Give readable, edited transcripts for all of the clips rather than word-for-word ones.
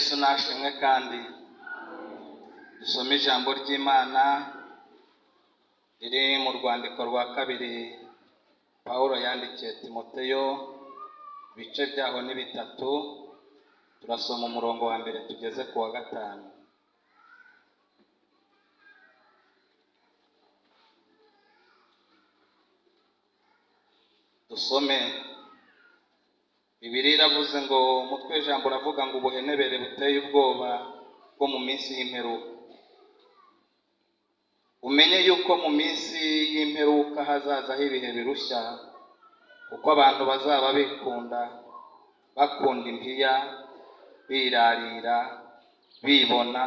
Yesu nashimwe. Kandi dusome ijambo ry'Imana riri mu rwandiko rwa kabiri Pawulo yandikiye Timoteyo, ibice byaho ni bitatu. Turasoma umurongo wa mbere tugeze ku wa gatanu. Dusome. Bibiliya iravuze ngo, umutwe w'ijambo uravuga ngo ubuhenebere buteye ubwoba bwo mu minsi y'imperuka. Umenye yuko mu minsi y'imperuka hazazaho ibihe birushya, kuko abantu bazaba bikunda, bakunda impiya, birarira, bibona,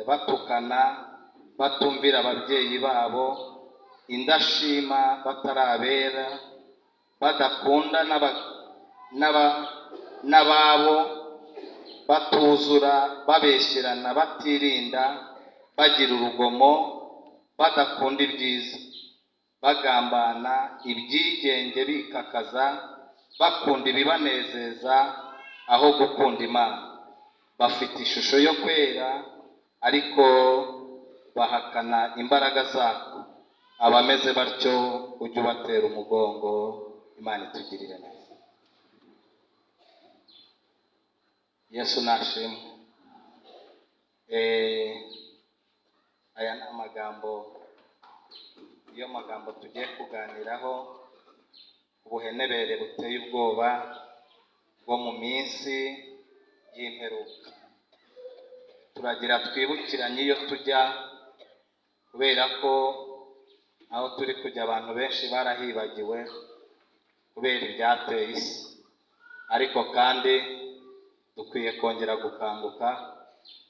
batukana, batumvira ababyeyi babo, indashima, batarabera, badakunda n'ababo, batuzura, babeshyerana, batirinda, bagira urugomo, badakunda ibyiza, bagambana, ibyigenge, bikakaza, bakunda ibibanezeza aho gukunda Imana, bafite ishusho yo kwera ariko bahakana imbaraga zako. Abameze batyo ujye ubatera umugongo. Imana itugirire neza. Yesu nashimwe. Aya ni amagambo, iyo magambo tugiye kuganiraho, ubuhenebere buteye ubwoba bwo mu minsi y'imperuka. Turagira twibukiranye iyo tujya, kubera ko aho turi kujya abantu benshi barahibagiwe kubera ibyateye isi, ariko kandi dukwiye kongera gukanguka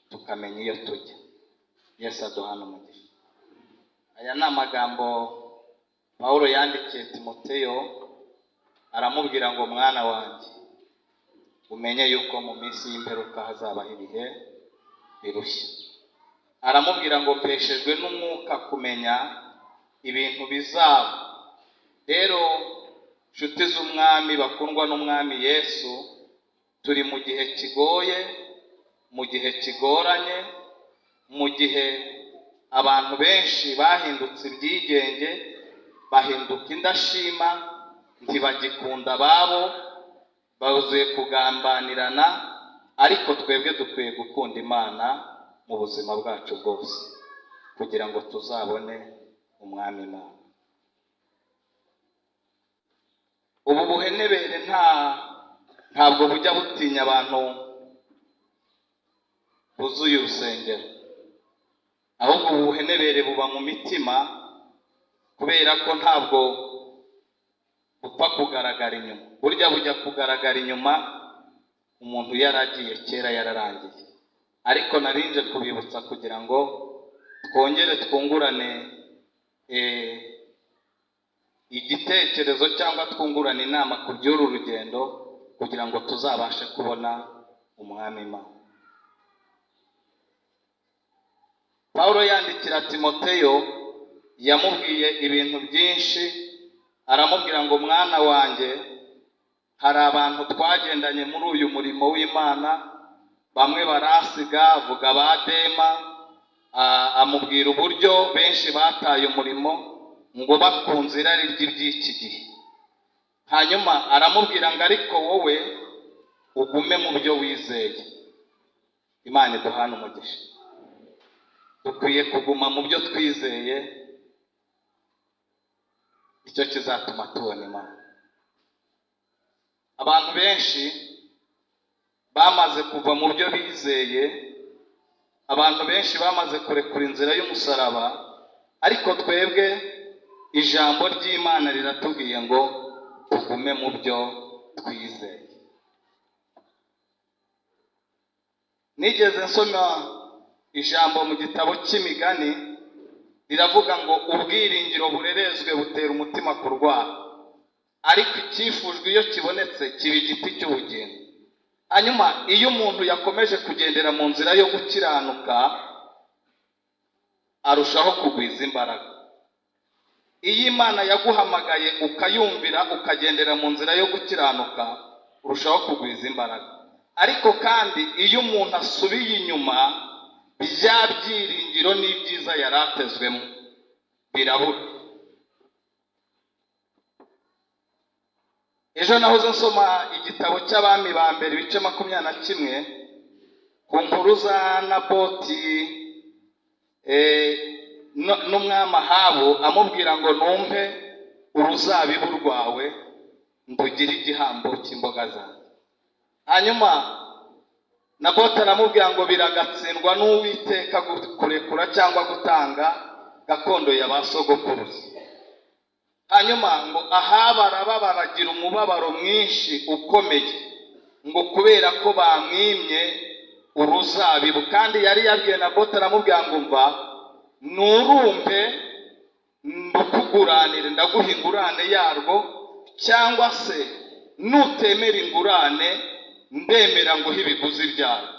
tukamenya iyo tujya. Yesu aduhana umugisha. Aya ni amagambo Pawulo yandikiye Timoteyo, aramubwira ngo mwana wanjye, umenye yuko mu minsi y'imperuka hazabaho ibihe birushya. Aramubwira ngo mpeshejwe n'umwuka kumenya ibintu bizaba. Rero nshuti z'umwami, bakundwa n'umwami Yesu, turi mu gihe kigoye, mu gihe kigoranye, mu gihe abantu benshi bahindutse ibyigenge, bahinduka indashima, ntibagikunda ababo, bazuye kugambanirana. Ariko twebwe dukwiye gukunda Imana mu buzima bwacu bwose, kugira ngo tuzabone umwami Imana. Ubu buhenebere ntabwo bujya butinya abantu buzuye urusengero, ahubwo ubu buhenebere buba mu mitima, kubera ko ntabwo bupfa kugaragara inyuma. Burya bujya kugaragara inyuma umuntu yaragiye kera, yararangiye. Ariko narinje kubibutsa kugira ngo twongere twungurane igitekerezo cyangwa twungurane inama ku by'uru rugendo, kugira ngo tuzabashe kubona umwami Imana. Pawulo yandikira Timoteyo yamubwiye ibintu byinshi, aramubwira ngo mwana wanjye, hari abantu twagendanye muri uyu murimo w'Imana, bamwe barasiga, avuga ba Dema, amubwira uburyo benshi bataye umurimo ngo bakunze irari ry'iby'iki gihe. Hanyuma aramubwira ngo ariko wowe ugume mu byo wizeye. Imana iduhane umugisha. Dukwiye kuguma mu byo twizeye, icyo kizatuma tubona Imana. Abantu benshi bamaze kuva mu byo bizeye, abantu benshi bamaze kurekura inzira y'umusaraba, ariko twebwe ijambo ry'Imana riratubwiye ngo tugume mu byo twizeye. Nigeze nsoma ijambo mu gitabo cy'Imigani riravuga ngo ubwiringiro burerezwe butera umutima kurwara, ariko icyifujwe iyo kibonetse kiba igiti cy'ubugingo. Hanyuma iyo umuntu yakomeje kugendera mu nzira yo gukiranuka, arushaho kugwiza imbaraga. Iyo Imana yaguhamagaye ukayumvira, ukagendera mu nzira yo gukiranuka, urushaho kugwiza imbaraga. Ariko kandi iyo umuntu asubiye inyuma, bya byiringiro n'ibyiza yari atezwemo birabura. Ejo nahoze nsoma igitabo cy'Abami ba Mbere, ibice 21, ku nkuru za Naboti n'umwami Ahabu amubwira ngo: "Numpe uruzabibu rwawe ndugire igihambo cy'imboga zanjye." Hanyuma Naboti aramubwira ngo: "Biragatsindwa n'Uwiteka kurekura cyangwa gutanga gakondo ya ba sogokuruza." Hanyuma ngo Ahabu arababara, agira umubabaro mwinshi ukomeye, ngo kubera ko bamwimye uruzabibu, kandi yari yabwiye Naboti, aramubwira ngo: "Mva nurumpe ndukuguranire, ndaguha ingurane yarwo, cyangwa se nutemera ingurane ndemera nguhe ibiguzi byarwo."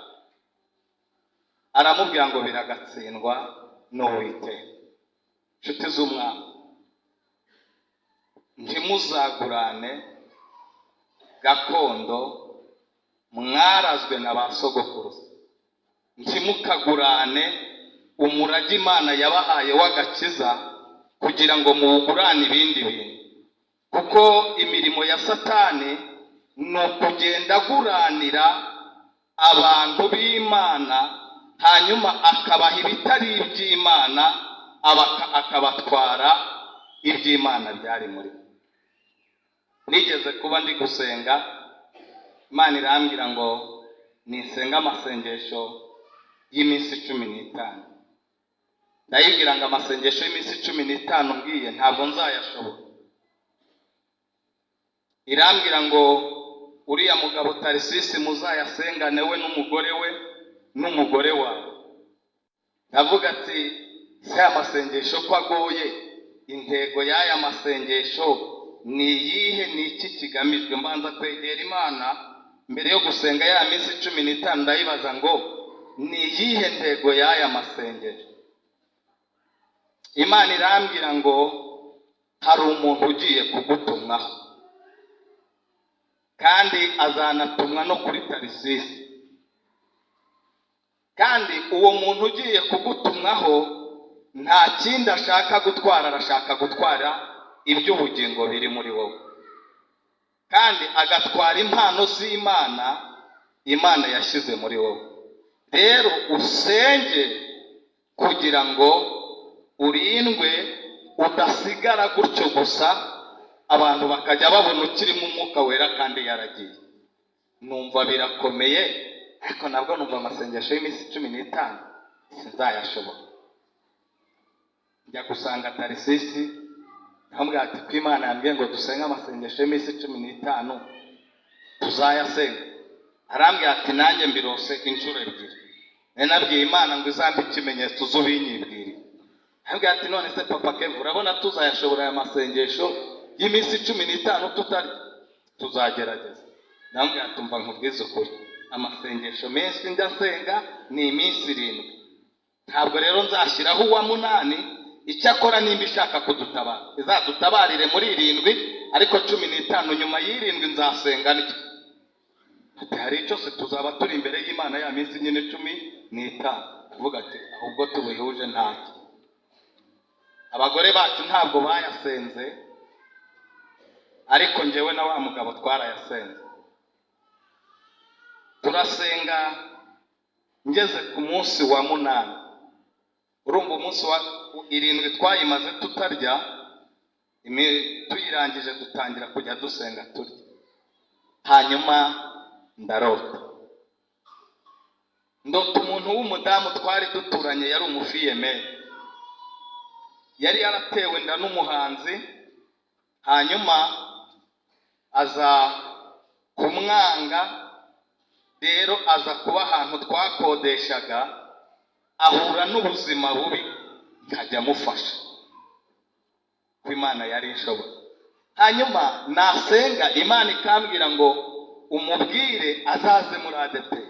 Aramubwira ngo: "Biragatsindwa n'Uwiteka." Inshuti z'umwami, ntimuzagurane gakondo mwarazwe na ba sogokuruza, ntimukagurane umurage Imana yabahaye w'agakiza kugira ngo muwugurane ibindi bintu, kuko imirimo ya Satani ni ukugenda aguranira abantu b'Imana, hanyuma akabaha ibitari iby'Imana, akabatwara iby'Imana byari muri bo. Nigeze kuba ndi gusenga, Imana irambwira ngo nisenga amasengesho y'iminsi 15. Ndayibwira ngo: "Amasengesho y'iminsi 15 mbwiye ntabwo nzayashobora." Irambwira ngo: "Uriya mugabo Tarisisi muzayasengane, we n'umugore we n'umugore wawe." Ndavuga ati: "Si aya masengesho ko agoye, intego y'aya masengesho ni iyihe? Ni iki kigamijwe?" Mbanza kwegera Imana mbere yo gusenga ya minsi 15, ndayibaza ngo: "Ni iyihe ntego y'aya masengesho?" Imana irambwira ngo: "Hari umuntu ugiye kugutumwaho, kandi azanatumwa no kuri Tarisisi, kandi uwo muntu ugiye kugutumwaho nta kindi ashaka gutwara, arashaka gutwara iby'ubugingo biri muri wowe, kandi agatwara impano z'Imana Imana yashyize muri wowe. Rero usenge kugira ngo urindwe, udasigara gutyo gusa, abantu bakajya babona ukirimo Umwuka Wera kandi yaragiye." Numva birakomeye, ariko nabwo numva amasengesho y'iminsi 15 sinzayashobora. Njya gusanga Tarisisi, ndamubwira ati: "Ko Imana yambwiye ngo dusenge amasengesho y'iminsi 15, tuzayasenga?" Arambwira ati: "Nanjye mbirose inshuro ebyiri, nari nabwiye Imana ngo izambe ikimenyetso uzubinyibwirire." Arambwira ati: "None se Papa Kevu, urabona tuzayashobora aya masengesho y'iminsi 15 tutarya?" "Tuzagerageza." Ndamubwira ati: "Umva nkubwize ukuri, amasengesho menshi njya nsenga ni iminsi 7, ntabwo rero nzashyiraho uwa munani. Icyakora nimba ishaka kudutabara izadutabarire muri 7, ariko 15, nyuma y'irindwi nzasenga ntyo." Ati: "Hari icyo se tuzaba turi imbere y'Imana ya minsi nyine 15?" Kuvuga ati: "Ahubwo tubihuje ntacyo." Abagore bacu ntabwo bayasenze, ariko njyewe na wa mugabo twarayasenze, turasenga. Ngeze ku munsi wa munani, urumva umunsi wa 7 twayimaze tutarya, tuyirangije dutangira kujya dusenga turya. Hanyuma ndarota, ndota umuntu w'umudamu twari duturanye, yari umufille-mère, yari yaratewe inda n'umuhanzi, hanyuma aza kumwanga. Rero aza kuba ahantu twakodeshaga, ahura n'ubuzima bubi, nkajya amufasha ko Imana yari ishoboye. Hanyuma nasenga, Imana ikambwira ngo: "Umubwire azaze muri ADEPR."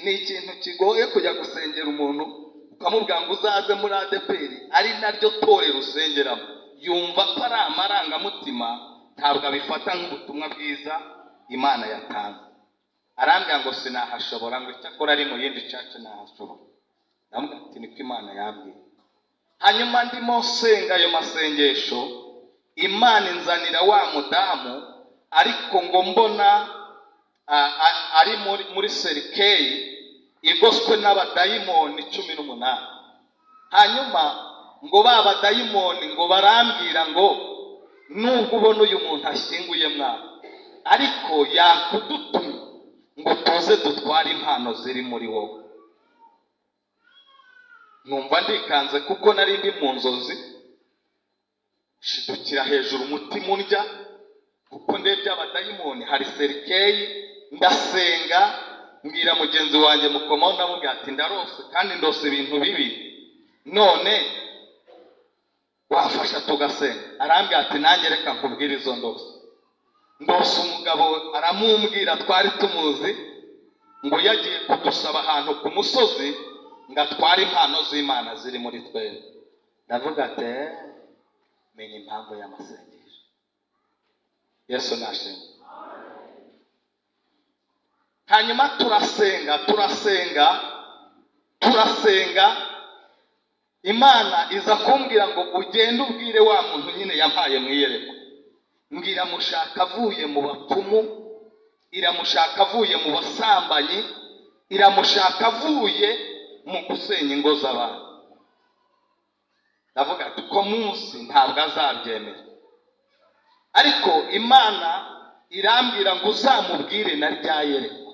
Ni ikintu kigoye kujya gusengera umuntu ukamubwira ngo uzaze muri ADEPR, ari naryo torero usengeramo. Yumva ko ari amarangamutima, ntabwo abifata nk'ubutumwa bwiza Imana yatanze. Arambwira ngo sinahashobora, ngo icyakora ari mu yindi church nahashobora. Ndamubwira ati niko Imana yambwiye. Hanyuma ndimo nsenga ayo masengesho, Imana inzanira wa mudamu, ariko ngo mbona ari muri cercueil igoswe n'abadayimoni 18. Hanyuma ngo ba badayimoni ngo barambwira ngo nubwo ubona uyu muntu ashyinguye mwana, ariko yakudutumye ngo tuze dutware impano ziri muri wowe. Numva ndikanze kuko nari ndi mu nzozi, shidukira hejuru, umutima undya kuko ndebye abadayimoni, hari cercueil. Ndasenga, mbwira mugenzi wanjye mukomaho, ndamubwira ati ndarose kandi ndose ibintu bibi, none wafasha tugasenga? Arambwira ati nanjye reka nkubwire izo ndose. Ndose umugabo, aramumbwira, twari tumuzi, ngo yagiye kudusaba ahantu ku musozi ngo atware impano z'Imana ziri muri twebwe. Ndavuga ati "Eh, menya impamvu y'amasengesho." Yesu nashimwe. Hanyuma turasenga, turasenga, turasenga, Imana iza kumbwira ngo ugende ubwire wa muntu nyine yampaye mu iyerekwa, ngo iramushaka avuye mu bapfumu, iramushaka avuye mu basambanyi, iramushaka avuye mu gusenya ingo z'abantu. Ndavuga ati ko munsi ntabwo azabyemera, ariko Imana irambwira ngo uzamubwire na rya yerekwa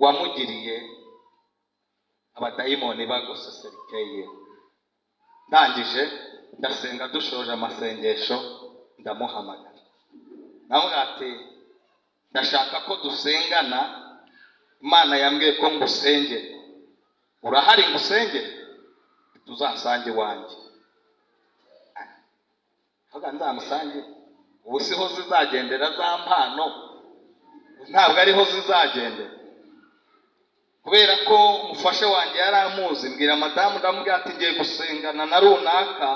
wamugiriye abadayimoni bagose cercueil. Ndangije ndasenga, dushoje amasengesho ndamuhamagara, nawe ati ndashaka ko dusengana, Imana yambwiye ko ngusengere, urahari ngusengere? Tuzasange iwanjye. Avuga nzamusange, ubu siho zizagendera za mpano? Ntabwo ariho zizagendera, kubera ko umufasha wanjye yari amuzi. Mbwira madamu, ndamubwira ati ngiye gusengana na runaka.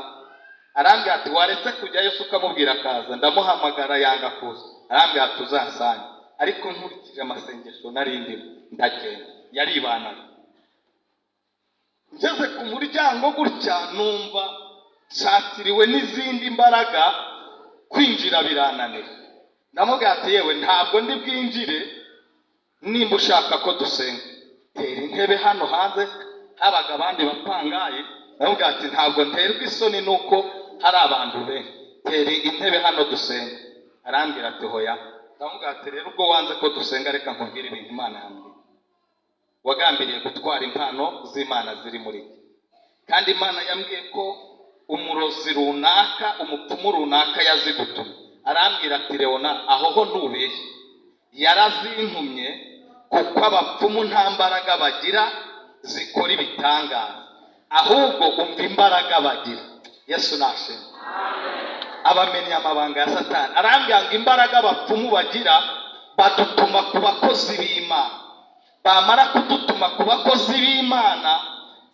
Arambwira ati waretse kujyayo se ukamubwira akaza? Ndamuhamagara yanga kuza, arambwira ati uzasange. Ariko nkurikije amasengesho nari ndimo, ndagenda, yaribanaga. Ngeze ku muryango gutya, numva nsatiriwe n'izindi mbaraga, kwinjira birananira. Ndamubwira ati yewe, ntabwo ndi bwinjire, nimba ushaka ko dusenga tera intebe hano hanze. Habaga abandi bapangaye. Ndamubwira ati ntabwo nterwa isoni nuko hari abantu benshi, tera intebe hano dusenga. Arambwira ati hoya. Ndamubwira ati rero ubwo wanze ko dusenga, reka nkubwire ibintu Imana yambwiye. Wagambiriye gutwara impano z'Imana ziri muri jye, kandi Imana yambwiye ko umurozi runaka, umupfumu runaka yazigutumye. Arambwira ati Leona, aho ho ntubeshye, yarazintumye, kuko abapfumu nta mbaraga bagira zikora ibitangaza, ahubwo umva imbaraga bagira. Yesu nashimwe, abamenya amabanga ya Satani. Arambwira ngo imbaraga abapfumu bagira, badutuma ku bakozi b'Imana, bamara kudutuma ku bakozi b'Imana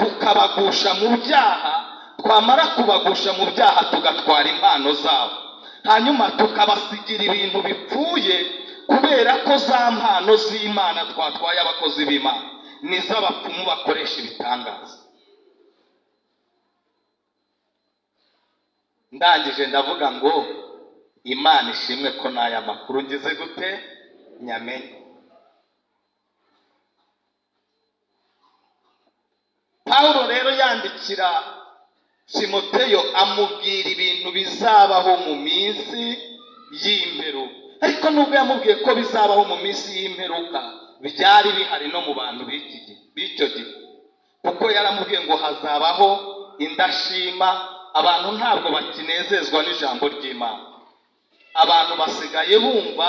tukabagusha mu byaha, twamara kubagusha mu byaha tugatwara impano zabo, hanyuma tukabasigira ibintu bipfuye, kubera ko za mpano z'Imana twatwaye abakozi b'Imana nizo abapfumu bakoresha ibitangaza. Ndangije ndavuga ngo Imana ishimwe ko n'aya makuru ngize gute nyamenye. Pawulo rero yandikira Timoteyo amubwira ibintu bizabaho mu minsi y'imperuka, ariko nubwo yamubwiye ko bizabaho mu minsi y'imperuka, byari bihari no mu bantu b'iki gihe, b'icyo gihe, kuko yaramubwiye ngo hazabaho indashima. Abantu ntabwo bakinezezwa n'ijambo ry'Imana, abantu basigaye bumva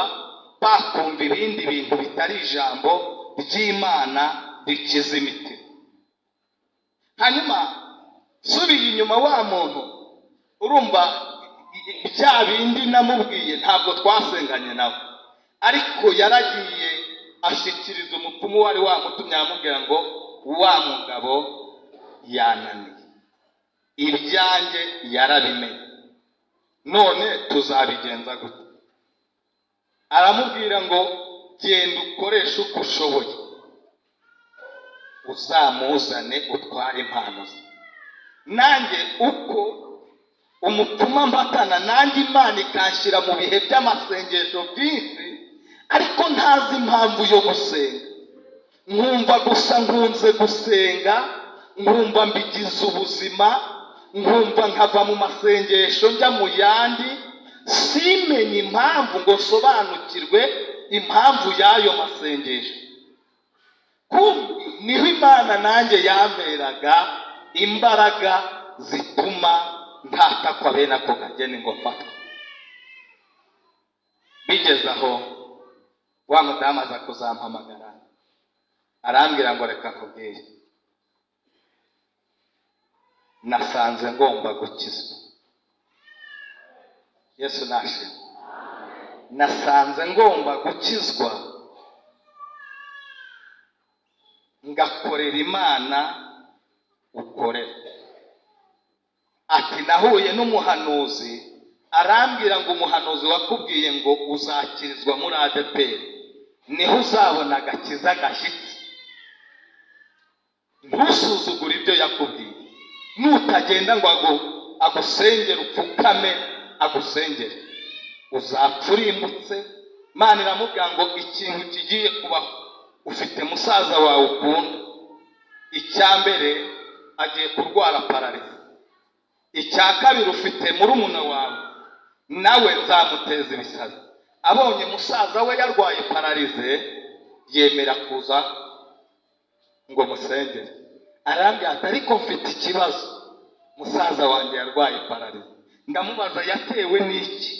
bakumva ibindi bintu bitari ijambo ry'Imana rikiza imitima. Hanyuma nsubiye inyuma, wa muntu urumva bya bindi namubwiye, ntabwo twasenganye nawe, ariko yaragiye ashyikiriza umupfumu wari wamutumye, aramubwira ngo wa mugabo yananiye, ibyanjye yarabimenye, none tuzabigenza gute? Aramubwira ngo Genda ukoreshe uko ushoboye, uzamuzane utware impano ze. Nanjye uko umupfumu mpatana nanjye, Imana ikanshyira mu bihe by'amasengesho byinshi, ariko ntazi impamvu yo gusenga, nkumva gusa nkunze gusenga, nkumva mbigize ubuzima, nkumva nkava mu masengesho njya mu yandi, simenye impamvu ngo nsobanukirwe impamvu y'ayo masengesho. Kumbi niho Imana nanjye yamperaga imbaraga zituma ntatakwa bene ako kageni ngo mfatwe. Bigeze aho, wa mudamu aza kuzampamagara, arambwira ngo: "Reka nkubwire, nasanze ngomba gukizwa." Yesu nashimwe. "Nasanze ngomba gukizwa, ngakorera Imana ukorera." Ati: "Nahuye n'umuhanuzi, arambwira ngo umuhanuzi wakubwiye ngo uzakirizwa muri ADEPR, niho uzabona agakiza gashyitse. Ntusuzugure ibyo yakubwiye. Nutagenda ngo agusengere, upfukame agusengere, uzapfa urimbutse." Imana iramubwira ngo: "Ikintu kigiye kubaho, ufite musaza wawe ukunda. Icya mbere, agiye kurwara paralysie. Icya kabiri, ufite murumuna wawe, nawe nzamuteza ibisazi." Abonye musaza we yarwaye paralysie, yemera kuza ngo musengere. Arambwira ati: "Ariko mfite ikibazo, musaza wanjye yarwaye paralysie." Ndamubaza: "Yatewe n'iki?"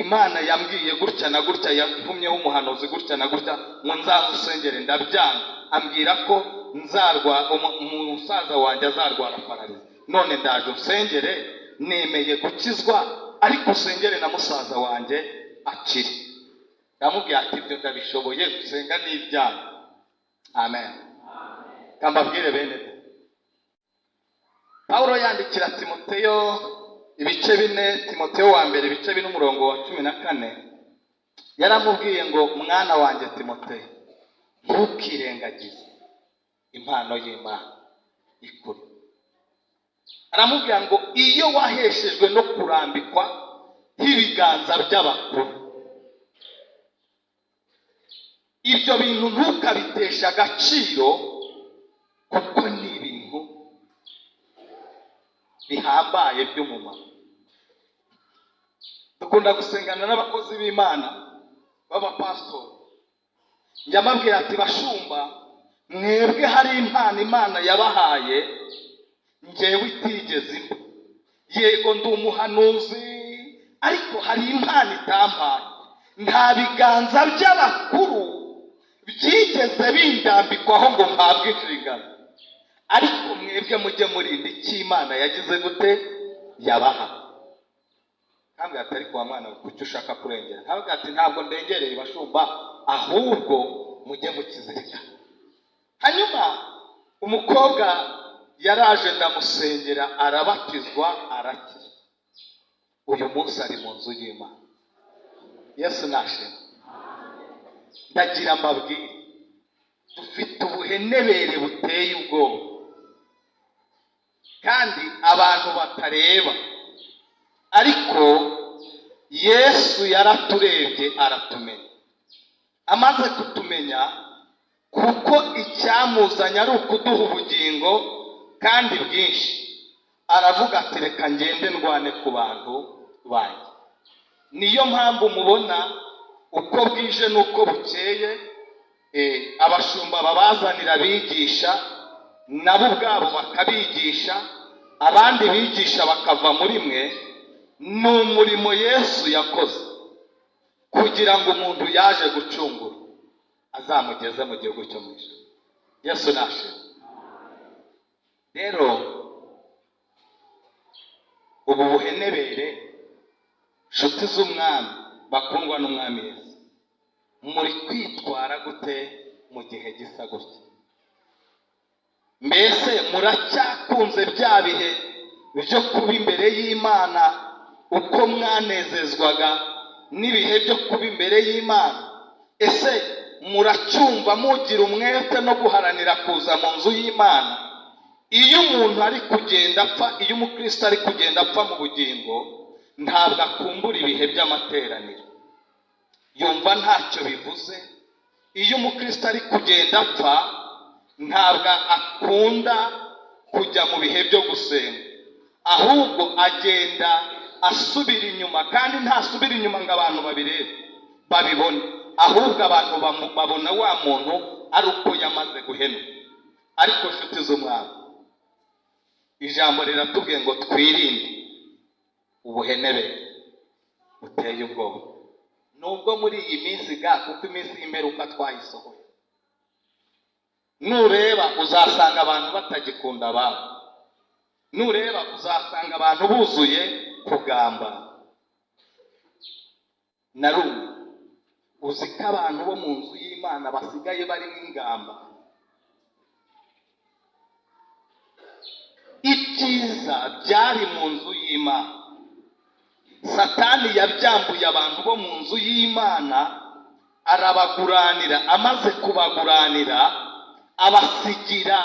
"Imana yambwiye gutya na gutya, yantumyeho umuhanuzi gutya na gutya ngo nzazusengere, ndabyanga. Ambwira ko nzarwa umusaza wanjye azarwara paralysie. None ndaje usengere, nemeye gukizwa, ariko usengere na musaza wanjye akire." Ndamubwira ati: "Ibyo ndabishoboye, gusenga ni ibyaha." Amen. Kambabwire bene data, Pawulo yandikira Timoteyo ibice 4, Timoteyo wa mbere ibice 4 umurongo wa 14, yaramubwiye ngo: "Mwana wanjye Timoteyo, ntukirengagize impano y'Imana ikuri." Aramubwira ngo: "Iyo waheshejwe no kurambikwa nk'ibiganza by'abakuru, ibyo bintu ntukabiteshe agaciro, kuko ni ibintu bihambaye by'umumaro." Dukunda gusengana n'abakozi b'Imana b'abapasitori. Njya mbabwira ati: "Bashumba, mwebwe hari impano Imana yabahaye njyewe itigeze impa. Yego, ndi umuhanuzi, ariko hari impano itampaye. Nta biganza by'abakuru byigeze bindambikwaho ngo mpabwe inshingano, ariko mwebwe mujye murinda icyo Imana yagize gute, yabaha." Ntabwo ati: "Ariko wa mwana we, kuki ushaka kurengera?" Ntabwo ati: "Ntabwo ndengereye bashumba, ahubwo mujye mukizirikana." Hanyuma umukobwa yaraje, ndamusengera, arabatizwa, arakizwa. Uyu munsi ari mu nzu y'Imana. Yesu nashimwe. Ndagira mbabwire, dufite ubuhenebere buteye ubwoba kandi abantu batareba, ariko Yesu yaraturebye aratumenya. Amaze kutumenya, kuko icyamuzanye ari ukuduha ubugingo kandi bwinshi, aravuga ati: "Reka ngende ndwane ku bantu banjye." Niyo mpamvu mubona uko bwije n'uko bukeye, abashumba babazanira abigisha, nabo ubwabo bakabigisha, abandi bigisha bakava muri mwe. Ni umurimo Yesu yakoze kugira ngo umuntu yaje gucungura azamugeze mu gihugu cyo mu ijuru. Yesu nashimwe. Rero ubu buhenebere, nshuti z'umwami, bakundwa n'umwami Yesu, muri kwitwara gute mu gihe gisa gutya? Mbese muracyakunze bya bihe byo kuba imbere y'Imana uko mwanezezwaga n'ibihe byo kuba imbere y'Imana? Ese Muracyumva mugira umwete no guharanira kuza mu nzu y'Imana? Iyo umuntu ari kugenda apfa, iyo umukristo ari kugenda apfa mu bugingo, ntabwo akumbura ibihe by'amateraniro, yumva ntacyo bivuze. Iyo umukristo ari kugenda apfa, ntabwo akunda kujya mu bihe byo gusenga, ahubwo agenda asubira inyuma, kandi ntasubira inyuma ngo abantu babirebe, babibone, ahubwo abantu babona wa muntu ari uko yamaze guhenuka. Ariko nshuti z'Umwami, ijambo riratubwiye ngo twirinde ubuhenebere buteye ubwoba. Nubwo muri iyi minsi ga, kuko iminsi y'imperuka twayisohoye, nureba uzasanga abantu batagikunda ababo, nureba uzasanga abantu buzuye kugamba. Narumwe uzi ko abantu bo mu nzu y'Imana basigaye barimo ingamba. Ibyiza byari mu nzu y'Imana, Satani yabyambuye abantu bo mu nzu y'Imana, arabaguranira. Amaze kubaguranira, abasigira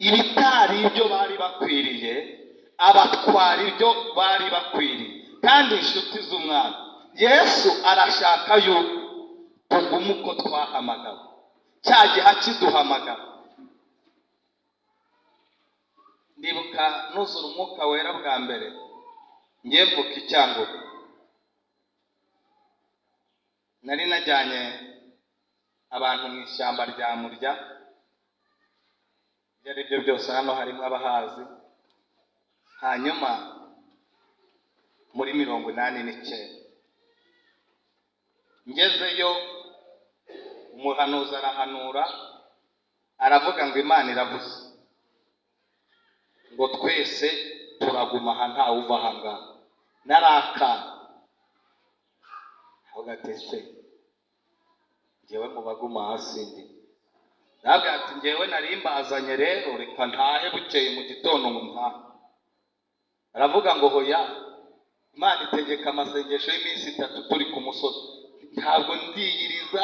ibitari ibyo bari bakwiriye, abatwara ibyo bari bakwiriye. Kandi inshuti z'Umwami, Yesu arashaka yuko tuguma uko twahamagawe cya gihe akiduhamagara. Ndibuka nuzura Umwuka Wera bwa mbere, ngiye mvuka i Cyangugu, nari najyanye abantu mu ishyamba rya Murya. Ibyo ari byo byose, hano harimo abahazi. Hanyuma muri 89 ngezeyo, umuhanuzi arahanura, aravuga ngo Imana iravuze ngo twese turaguma aha, ntawe uva aha ngaha. Narakana avuga ati: "Se njyewe mu baguma hasi ndi?" Nabwo ati: "Njyewe nari mbazanye rero, reka ntahe." Bukeye mu gitondo ngo ntahe, aravuga ngo: "Hoya, Imana itegeka amasengesho y'iminsi 3 turi ku musozi." Ntabwo ndiyiriza,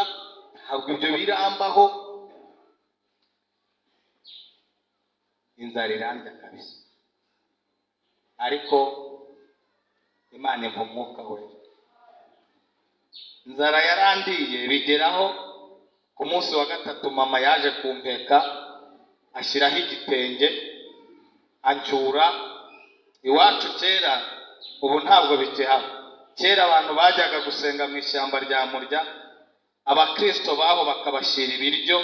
ntabwo ibyo birambaho. Inzara irandya kabisa, ariko Imana impa Umwuka Wera. Inzara yarandiye bigeraho ku munsi wa gatatu mama yaje kumpeka, ashyiraho igitenge, ancyura iwacu. Kera, ubu ntabwo bikihaba, kera abantu bajyaga gusenga mu ishyamba rya Murya, abakristo baho bakabashyira ibiryo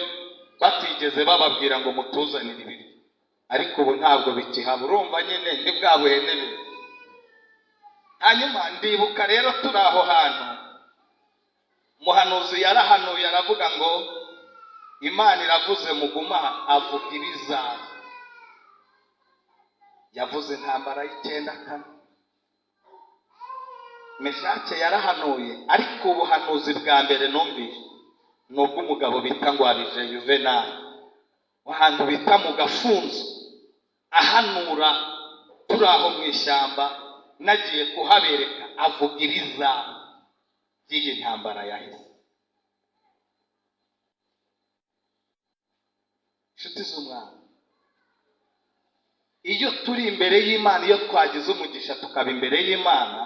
batigeze bababwira ngo mutuzanire ibiryo, ariko ubu ntabwo bikihaba. Urumva nyine ni bwa buhenebere. Hanyuma ndibuka rero turi aho hantu, umuhanuzi yarahanuye, aravuga ngo Imana iravuze muguma, avuga ibizaba. Yavuze intambara y'94. Meshake yarahanuye, ariko ubuhanuzi bwa mbere numvise ni ubw'umugabo bita Ngwabije Yuvenali, ahantu bita mu Gafunzo, ahanura turi aho mu ishyamba, nagiye kuhabereka, avuga ibizaba by'iyi ntambara yahise. Inshuti z'Umwami, iyo turi imbere y'Imana, iyo twagize umugisha tukaba imbere y'Imana,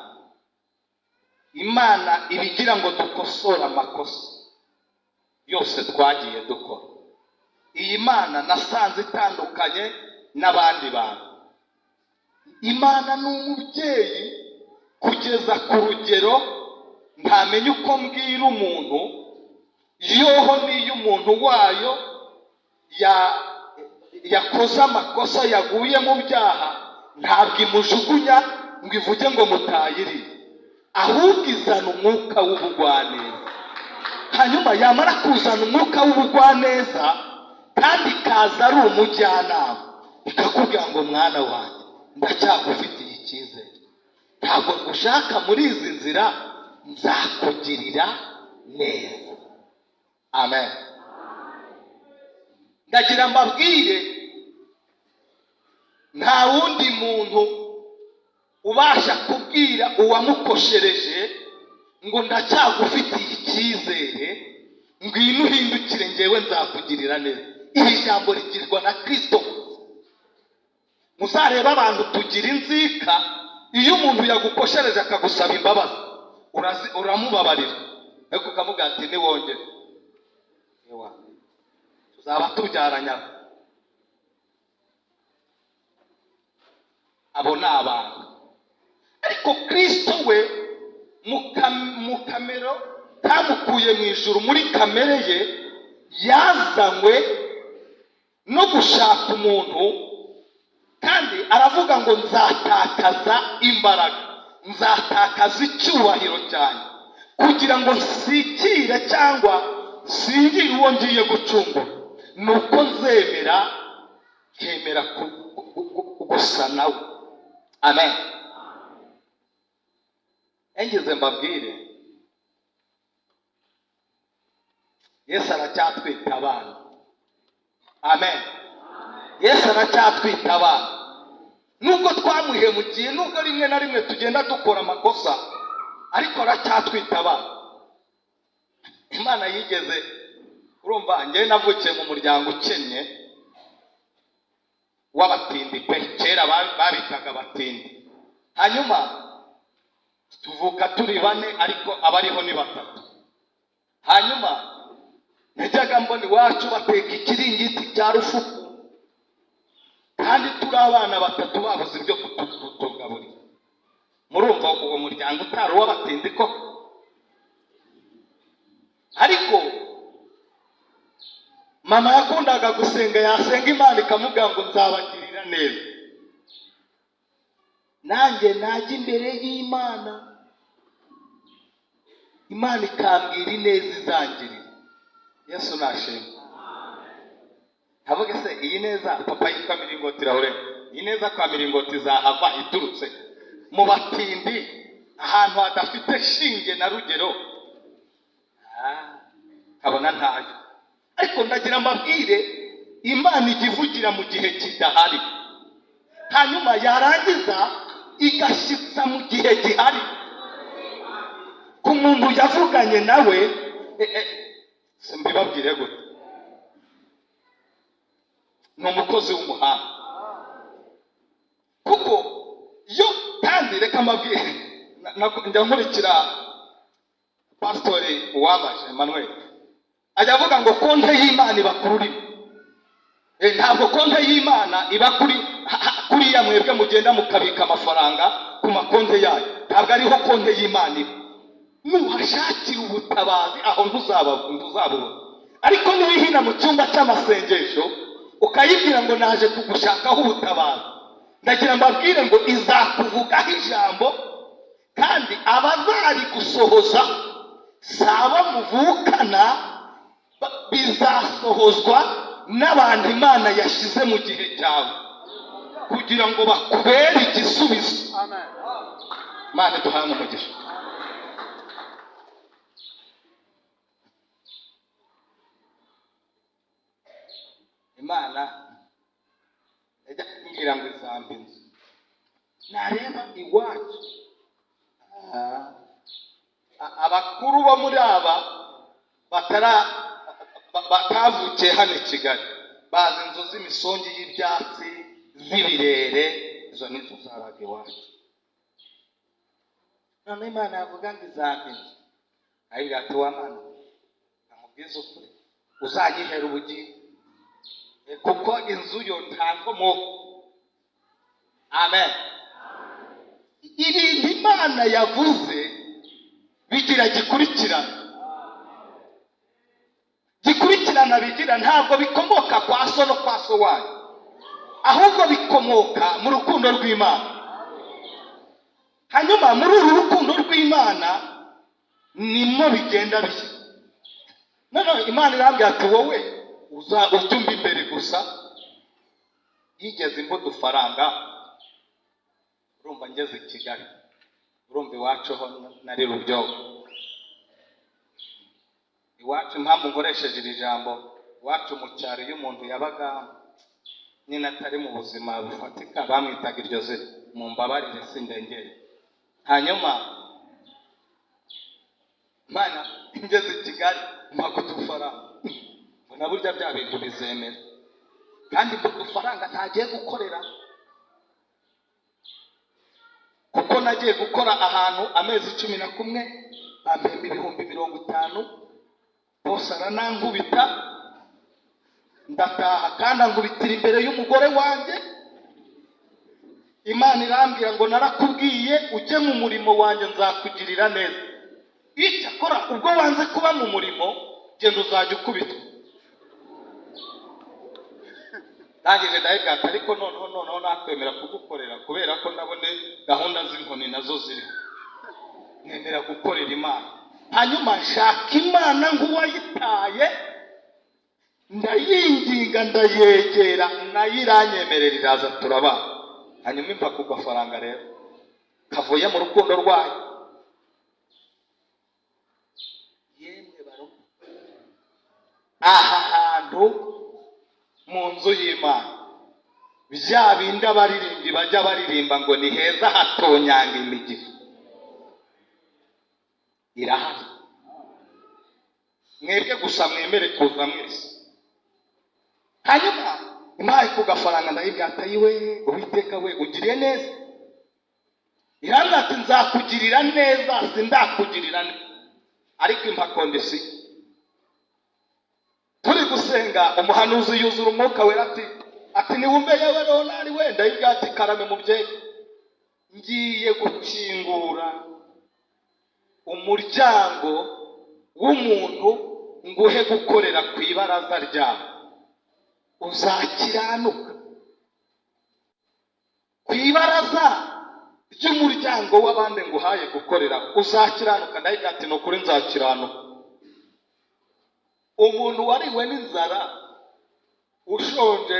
Imana iba igira ngo dukosore amakosa yose twagiye dukora. Iyi Mana nasanze itandukanye n'abandi bantu. Imana ni umubyeyi kugeza ku rugero ntamenya uko mbwira umuntu. Yoho n'iyo umuntu wayo yakoze amakosa, yaguye mu byaha, ntabwo imujugunya ngo ivuge ngo mutayiriye, ahubwo izana umwuka w'ubugwaneza. Hanyuma yamara kuzana umwuka w'ubugwaneza, kandi ikaza ari umujyanama, ikakubwira ngo: "Mwana wanjye, ndacyagufitiye icyizere, ntabwo ngushaka muri izi nzira, nzakugirira neza." Amen. Ndagira mbabwire, nta wundi muntu ubasha kubwira uwamukoshereje ngo ndacyagufitiye icyizere. Ngwino uhindukire, ngewe nzakugirira neza. Iri jambo rigirwa na Kristo. Muzarebe, abantu tugira inzika. Iyo umuntu yagukoshereje akagusaba imbabazi, uramubabarira, ariko ukamubwira ati: "Niwongere, ewa, tuzaba tubyaranye." Abo ni abantu, ariko Kristo we mu kamero kamukuye mu ijuru, muri kamere ye, yazanywe no gushaka umuntu, kandi aravuga ngo: "Nzatakaza imbaraga, nzatakaza icyubahiro cyanjye kugira ngo nsikire cyangwa singire uwo ngiye gucungura, ni uko nzemera nkemera gusa nawe." Amen. Engeze mbabwire, Yesu aracyatwita abana. Amen. Yesu aracyatwita abana, nubwo twamuhemukiye, nubwo rimwe na rimwe tugenda dukora amakosa, ariko aracyatwita abana. Imana yigeze, urumva, njyewe navukiye mu muryango ukennye w'abatindi pe. Kera babitaga abatindi. Hanyuma tuvuka turi bane, ariko abariho ni batatu. Hanyuma najyaga mbona iwacu bateka ikiringiti cya rufuku, kandi turi abana batatu, babuze ibyo kutugaburira. Murumva uwo muryango utari uw'abatindi koko? Ariko mama yakundaga gusenga, yasenga Imana ikamubwira ngo: "Nzabagirira neza." Nanjye najya imbere y'Imana, Imana ikambwira ineza izangirira. Yesu nashimwe. Nkavuga: "Se iyi neza," papa yitwa Miringoti Rahure, "iyi neza kwa Miringoti izahava iturutse mu batindi, ahantu hadafite shinge na rugero?" Nkabona ntayo. Ariko ndagira mbabwire, Imana ijya ivugira mu gihe kidahari, hanyuma yarangiza igashyitsa mu gihe gihari ku muntu yavuganye nawe. Mbibabwire gute? Ni umukozi w'umuhanga kuko yo. Kandi reka mbabwire, njya nkurikira Pasitori Uwambaje Emmanuel, ajya avuga ngo konte y'Imana iba ku rurimi. Ntabwo konte y'Imana iba kuri kuriya mwebwe mugenda mukabika amafaranga ku makonte yayo. Ntabwo ariho konte y'Imana iba. Nuhashakira ubutabazi aho, ntuzabubona. Ariko niwihina mu cyumba cy'amasengesho, ukayibwira ngo: "Naje kugushakaho ubutabazi," ndagira mbabwire ngo izakuvugaho ijambo, kandi abazarigusohoza si abo muvukana, bizasohozwa n'abantu Imana yashyize mu gihe cyawe kugira ngo bakubere igisubizo. Imana iduhane umugisha. Imana yajya kumbwira ngo izampa inzu, nareba iwacu, abakuru bo muri aba batara batavukiye hano i Kigali bazi inzu z'imisongi y'ibyatsi z'ibirere. Izo nizo zabaga iwacu. None Imana yavuga ngo izampa inzu, ayibwira ati: "Wa Mana, amubwize ukuri, uzanyihera ubugingo, kuko inzu yo nta nkomoko." Amen. Ibintu Imana yavuze bigira gikurikirana, gikurikirana bigira. Ntabwo bikomoka kwa so no kwa so wanyu, ahubwo bikomoka mu rukundo rw'Imana. Hanyuma muri uru rukundo rw'Imana nimo bigenda bishya. Noneho Imana irambwira ati: "Wowe uza ujya imbere gusa." Yigeze impa udufaranga, urumva, ngeze i Kigali, urumva iwacu ho nari rubyogo. Iwacu, impamvu nkoresheje iri jambo, iwacu mu cyaro, iyo umuntu yabaga nyine atari mu buzima bufatika, bamwitaga iryo zina. Mu mbabarire, sindengere. Hanyuma Imana, ngeze i Kigali, Mpa udufaranga. Mbona burya bya bintu bizemera, kandi mpa udufaranga ntagiye gukorera, kuko nagiye gukora ahantu amezi 11, bampemba 50,000. Bose aranankubita, ndataha, kandi ankubitira imbere y'umugore wanjye. Imana irambwira ngo: "Narakubwiye ujye mu murimo wanjye, nzakugirira neza. Icyakora ubwo wanze kuba mu murimo, genda uzajya ukubitwa." Ndangije ndayibwira, ariko noneho nakwemera kugukorera, kubera ko ndabona gahunda z'inkoni nazo ziriho. Nemera gukorera Imana, hanyuma nshaka Imana nk'uwayitaye, ndayinginga, ndayegera, nayo iranyemerera, iraza turabana. Hanyuma impa ku gafaranga rero kavuye mu rukundo rwayo. Yemwe baro, aha hantu mu nzu y'Imana, bya bindi abaririmbyi bajya baririmba ngo ni heza hatonyanga imigisha, irahari. Mwebwe gusa mwemere kuza mwese. Hanyuma impaye ku gafaranga, ndayibwira ati: "Ayiwe Uwiteka we, ugiriye neza." Irambwira ati: "Nzakugirira neza, sindakugirira neza, ariko impa condition." Turi gusenga, umuhanuzi yuzura Umwuka Wera, ati: "Niwumve yewe Ronari we." Ndayibwira ati: "Karame mubyeyi." "Ngiye gukingura umuryango w'umuntu, nguhe gukorera ku ibaraza ryawe. Uzakiranuka ku ibaraza ry'umuryango w'abandi nguhaye gukorera? Uzakiranuka?" Ndayibwira ati: "Ni ukuri nzakiranuka." Umuntu wariwe n'inzara, ushonje,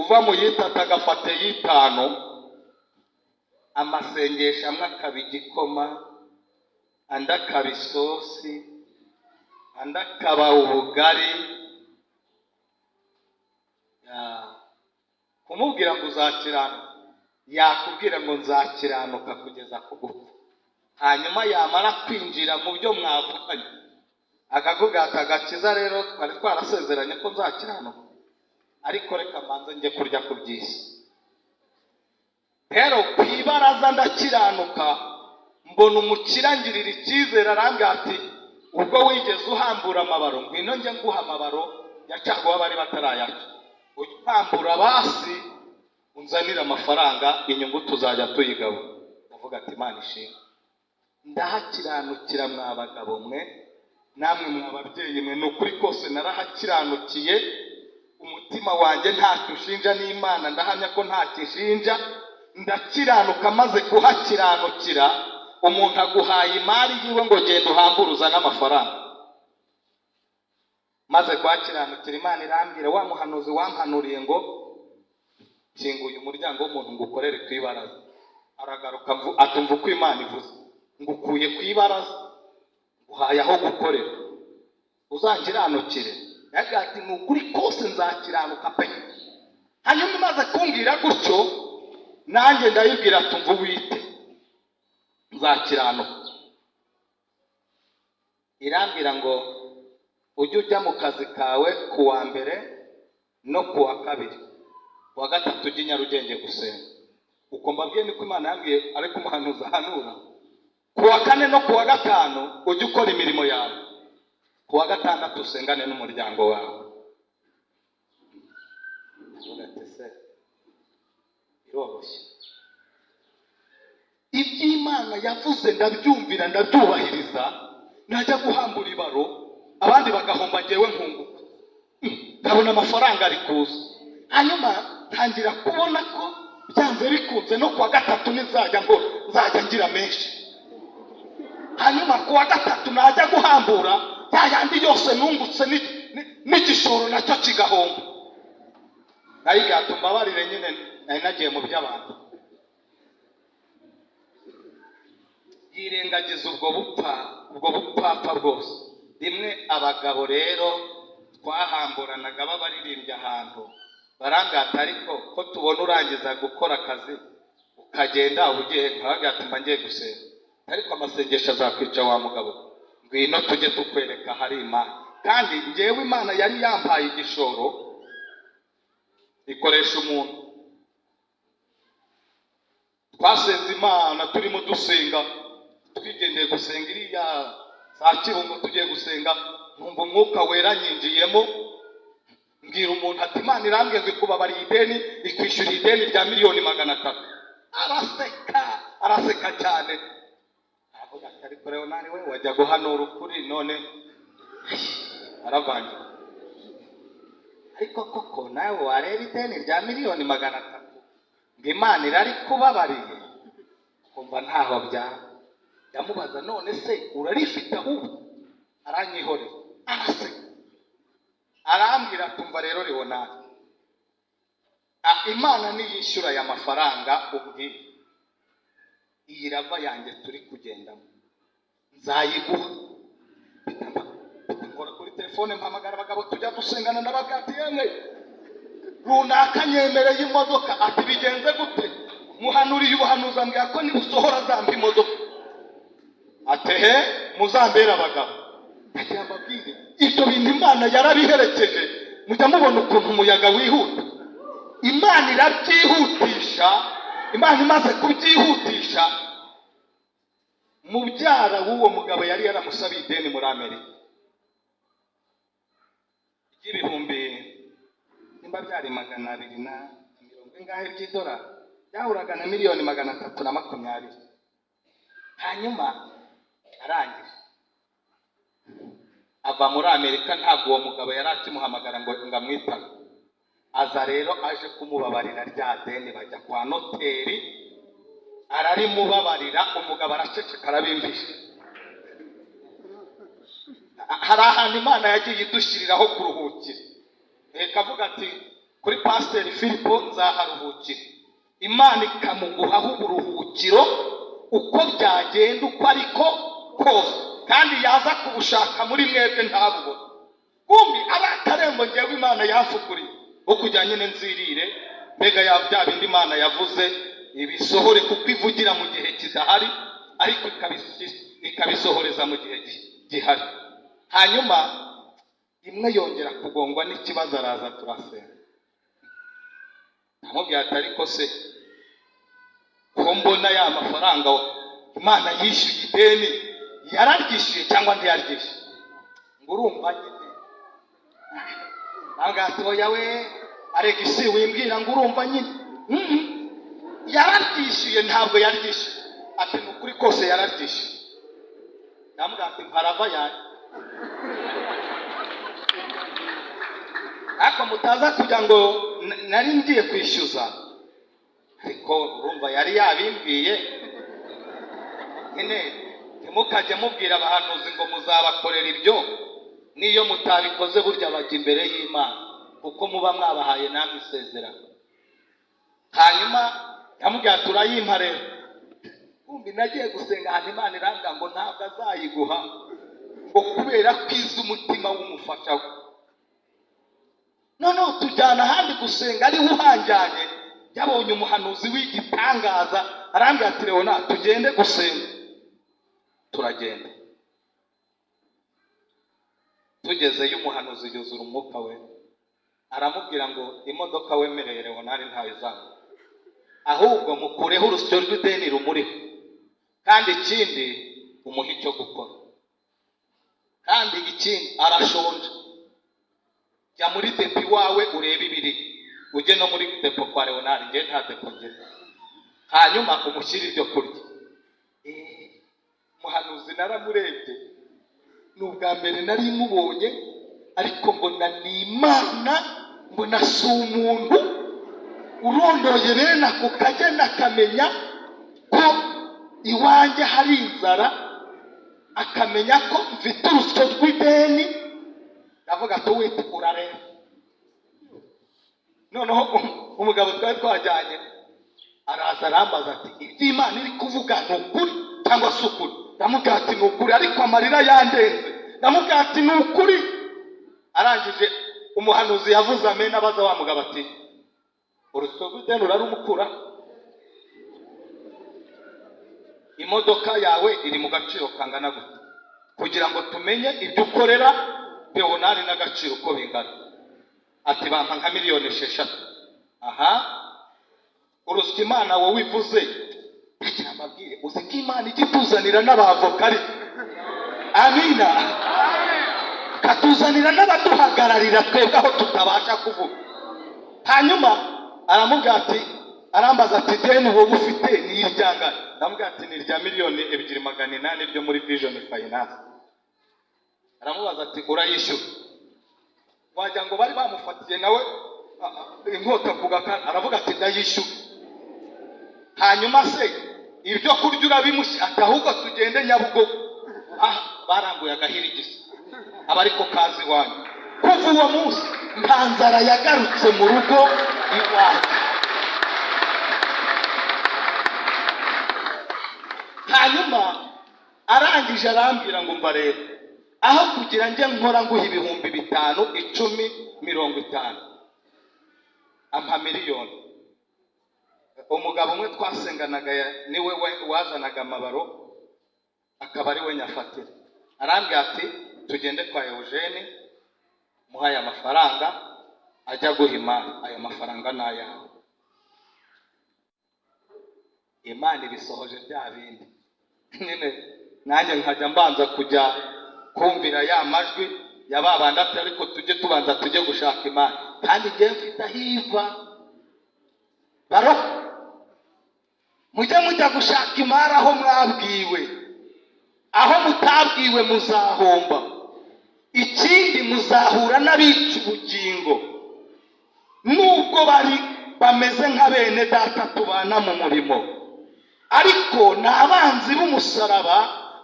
uva mu yitatu agafata y'itanu, amasengesho amwe akaba igikoma, andi akaba isosi, andi akaba ubugari. Ya, kumubwira ngo uzakiranuka, yakubwira ngo nzakiranuka kugeza ku gupfa. Hanyuma yamara kwinjira mu byo mwavuganye, akakubwira ati: "Agakiza rero twari twarasezeranye ko nzakiranuka, ariko reka mbanze njye kurya ku by'isi." Rero ku ibaraza ndakiranuka, mbona umukire angirira icyizere, arambwira ati: "Ubwo wigeze uhambura amabaro, ngwino njye nguha amabaro ya caguwa bari batarayaca, ujye uhambura basi unzanire amafaranga, inyungu tuzajya tuyigaba." Ndavuga ati: "Imana ishimwe." Ndahakiranukira. Mwa bagabo mwe, namwe mwa babyeyi mwe, ni ukuri kose narahakiranukiye. Umutima wanjye ntacyo ushinja, n'Imana ndahamya ko ntacyo ishinja. Ndakiranuka. Maze kuhakiranukira, umuntu aguhaye imari yiwe ngo genda uhambure uzane amafaranga. Maze kuhakiranukira, Imana irambwira: "Wa muhanuzi wampanuriye ngo kinguye umuryango w'umuntu ngo ukorere ku ibaraza, aragaruka atumva uko Imana ivuze: ngukuye ku ibaraza, uhaye aho gukorera, uzankiranukire?" Yagira ati: "Ni ukuri kose nzakiranuka pe." Hanyuma imaze kumbwira gutyo, nanjye ndayibwira ati: "Umva uwite, nzakiranuka." Irambwira ngo: "Ujye ujya mu kazi kawe ku wa mbere no ku wa kabiri, ku wa gatatu ujye i Nyarugenge gusenga." Uko mbabwiye niko Imana yambwiye, ariko umuhanuzi ahanura: "Ku wa kane no ku wa gatanu ujye ukora imirimo yawe, ku wa gatandatu usengane n'umuryango wawe." Ndavuga ati: "Se biroroshye?" Iby'Imana yavuze ndabyumvira, ndabyubahiriza. Najya guhambura ibaro, abandi bagahomba, ngewe nkunguka. Nkabona amafaranga ari kuza. Hanyuma ntangira kubona ko byanze bikunze no kuwa gatatu nizajya nkora nzajya ngira menshi. Hanyuma kuwa gatatu najya guhambura, ya yandi yose nungutse n'igishoro nacyo kigahomba. Nayiga tumbabarire nyine, nari nagiye mu by'abantu. Yirengagiza ubwo bupfapfa bwose. Rimwe abagabo rero twahamburanaga b'abaririmbyi ahantu barangata: "Ariko ko tubona urangiza gukora akazi ukagenda, uba ugiye?" Nkabaga ati: "Mba ngiye gusenga." "Ariko amasengesho azakwica wa mugabo, ngwino tujye tukwereka ahari Imana." Kandi ngewe Imana yari yampaye igishoro, ikoresha umuntu. Twasenze Imana, turimo dusenga, twigendeye gusenga iriya za Kibungo, tugiye gusenga, nkumva Umwuka Wera nyinjiyemo, mbwira umuntu ati: "Imana irambwiye ngo ikubabariye ideni, ikwishyura ideni rya miliyoni 300." Araseka, araseka cyane, aravuga ati: "Ariko Leonard we, wajya guhanura ukuri none aravangira. Ariko koko nawe wareba ideni rya miliyoni 300 ngo Imana irarikubabariye, kumva ntaho byaba." Ndamubaza: "None se urarifite ahubwo?" Aranyihorera, araseka, arambwira: "Tumva rero Leonard, Imana niyishyura aya mafaranga ubwiye, iyi Rava yanjye turi kugendamo nzayiguha." Mpita nkora kuri telefone, mpamagara abagabo tujya dusengana, ndababwira ati: "Yemwe, runaka nyemereye imodoka." Ati: "Bigenze gute?" "Muhanuriye ubuhanuzi, ambwira ko nibusohora azampa imodoka." Atehe muzambere abagabo. Ndagira mbabwire, ibyo bintu Imana yarabiherekeje. Mujya mubona ukuntu umuyaga wihuta? Imana irabyihutisha. Imana imaze kubyihutisha, mubyara w'uwo mugabo yari yaramusabiye ideni muri Amerika ry'ibihumbi, nimba byari 200 ingahe by'idolari, byahuraga na miliyoni 320. Hanyuma arangije ava muri Amerika, ntabwo uwo mugabo yari akimuhamagara ngo amwitabe. Aza rero aje kumubabarira rya deni, bajya kwa noteri, ararimubabarira. Umugabo araceceka, arabimvisha. Hari ahantu Imana yagiye idushyiriraho kuruhukira, reka avuga ati: "Kuri Pasiteri Filipo nzaharuhukira." Imana ikamuguhaho uburuhukiro uko byagenda uko ariko kose, kandi yaza kubushaka muri mwebwe ntabubone. Kumbi ari akarembo ngewe Imana yamfukuriye wo kujya nyine nzirire, mbega ya bya bindi Imana yavuze ibisohore, kuko ivugira mu gihe kidahari ariko ikabisohoreza mu gihe gihari. Hanyuma imwe yongera kugongwa n'ikibazo, araza turasenga. Ndamubwira ati: "Ariko se ko mbona ya mafaranga Imana yishyuye ideni, yararyishyuye cyangwa ntiyaryishyuye?" Ngo: "Urumva nyine." Ntabwo ati: "Oya we Alegisi, wimbwira ngo urumva nyine. Yararyishyuye, ntabwo yaryishyuye?" Ati: "Ni ukuri kose yararyishyuye." Ndamubwira ati: "Mparava yanjye." Ariko mutaza kugira ngo nari ngiye kwishyuza, ariko urumva yari yabimbwiye nyine. Ntimukajye mubwira abahanuzi ngo muzabakorera ibyo, n'iyo mutabikoze burya bajya imbere y'Imana, kuko muba mwabahaye namwe isezerano. Hanyuma yamubwira ati: "Urayimpa rero." Kumbi nagiye gusenga ahantu, Imana irambwira ngo ntabwo azayiguha, ngo kubera ko izi umutima w'umufasha we. Noneho tujyana ahandi gusenga, ariwe uhanjyanye, yabonye umuhanuzi w'igitangaza. Arambwira ati: "Leona, tugende gusenga." Turagenda, tugezeyo umuhanuzi yuzura Umwuka We, aramubwira ngo: "Imodoka wemereye Leonari ntayo izaba, ahubwo mukureho urusyo rw'ideni rumuriho, kandi ikindi umuhe icyo gukora, kandi ikindi arashonje. Jya muri depo iwawe urebe ibiri, ujye no muri depo kwa Leonari, njye nta depo ngira, hanyuma umushyire ibyo kurya." Umuhanuzi naramurebye, ni ubwa mbere nari mubonye, ariko mbona ni Imana, mbona si umuntu urondoye bene ako kageni, akamenya ko iwanjye hari inzara, akamenya ko mfite urusyo rw'ideni. Ndavuga ati: "Uwite urareba." Noneho umugabo twari twajyanye araza arambaza ati: "Iby'Imana iri kuvuga ni ukuri cyangwa si ukuri?" Ndamubwira ati: "Ni ukuri," ariko amarira yandenze. Ndamubwira ati: "Ni ukuri." Arangije umuhanuzi yavuze amen, abaza wa mugabo ati: "Urusyo rw'ideni urarumukura? Imodoka yawe iri mu gaciro kangana gute, kugira ngo tumenye ibyo ukorera Leonard n'agaciro uko bingana. Ati bampa nka miliyoni 6. Aha urusya Imana wowe ivuze, ndagira mbabwire, uzi ko Imana ijya ituzanira n'abavoka, ariko amina, ikatuzanira n'abaduhagararira twebwe aho tutabasha kuvuga. Hanyuma aramubwira ati, arambaza ati: "Deni wowe ufite ni iryangana?" Ndamubwira ati: "Ni irya miliyoni 2 800 ryo muri Vision Finance." Aramubaza ati: "Urayishyura?" Wagira ngo bari bamufatiye nawe inkota ku gakana. Aravuga ati: "Ndayishyura." "Hanyuma se ibyo kurya urabimushya?" Ati: "Ahubwo tugende Nyabugogo." Ah, baranguye agahirigisa aba ariko kazi iwanyu. Kuva uwo munsi nta nzara yagarutse mu rugo iwanyu. Hanyuma arangije arambwira ngo: "Mva rero, aho kugira njye nkora nguha 5000, 10, 50," ampa miliyoni. Umugabo umwe twasenganaga niwe wazanaga amabaro, akaba ari we nyafatira. Arambwira ati: "Tugende kwa Eugene, muhaye amafaranga ajya guha imari, ayo mafaranga ni ayawe." Imana ibisohoje bya bindi nyine. Nanjye nkajya mbanza kujya kumvira ya majwi ya ba bandi, ati: "Ariko tujye tubanza tujye gushaka imana." Kandi njyewe mfite aho iva. Baroko, mujye mujya gushaka imari aho mwabwiwe. Aho mutabwiwe muzahomba. Ikindi, muzahura n'abica ubugingo, nubwo bari bameze nka bene data tubana mu murimo, ariko ni abanzi b'umusaraba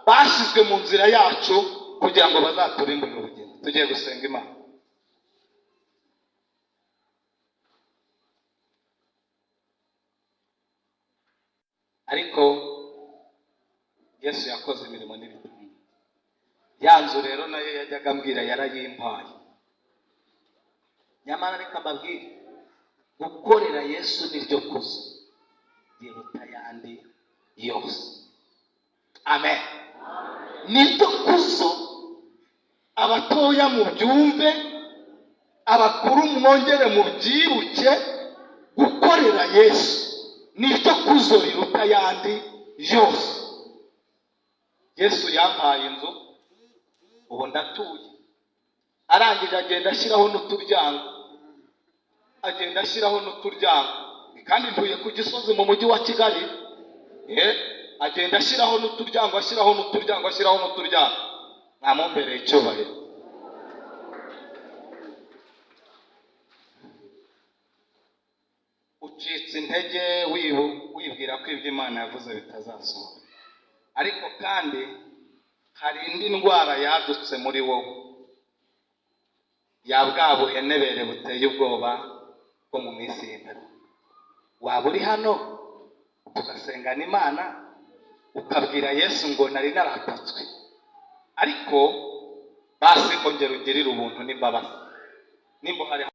bashyizwe mu nzira yacu kugira ngo bazaturimburire ubugingo. Tugiye gusenga Imana. Ariko Yesu yakoze imirimo n'ibitangaza. Ya nzu rero nayo yajyaga ambwira yarayimpaye. Nyamara reka mbabwire, gukorera Yesu niryo kuzo riruta ayandi yose. Amen. Niryo kuzo. Abatoya mubyumve, abakuru mwongere mubyibuke, gukorera Yesu niryo kuzo riruta ayandi yose. Yesu yampaye inzu, ubu ndatuye. Arangije agenda ashyiraho n'uturyango, agenda ashyiraho n'uturyango, kandi ntuye ku Gisozi mu mujyi wa Kigali. Agenda ashyiraho n'uturyango, ashyiraho n'uturyango, ashyiraho n'uturyango. Namumbereye icyubahiro. Ucitse intege wibwira ko ibyo Imana yavuze bitazasohora, ariko kandi hari indi ndwara yadutse muri wowe, ya bwa buhenebere buteye ubwoba bwo mu minsi y'imperuka. Waba uri hano tugasengana Imana, ukabwira Yesu ngo: "Nari naratatswe, ariko basi ongera ungirire ubuntu n'imbabazi." Nimba uhari.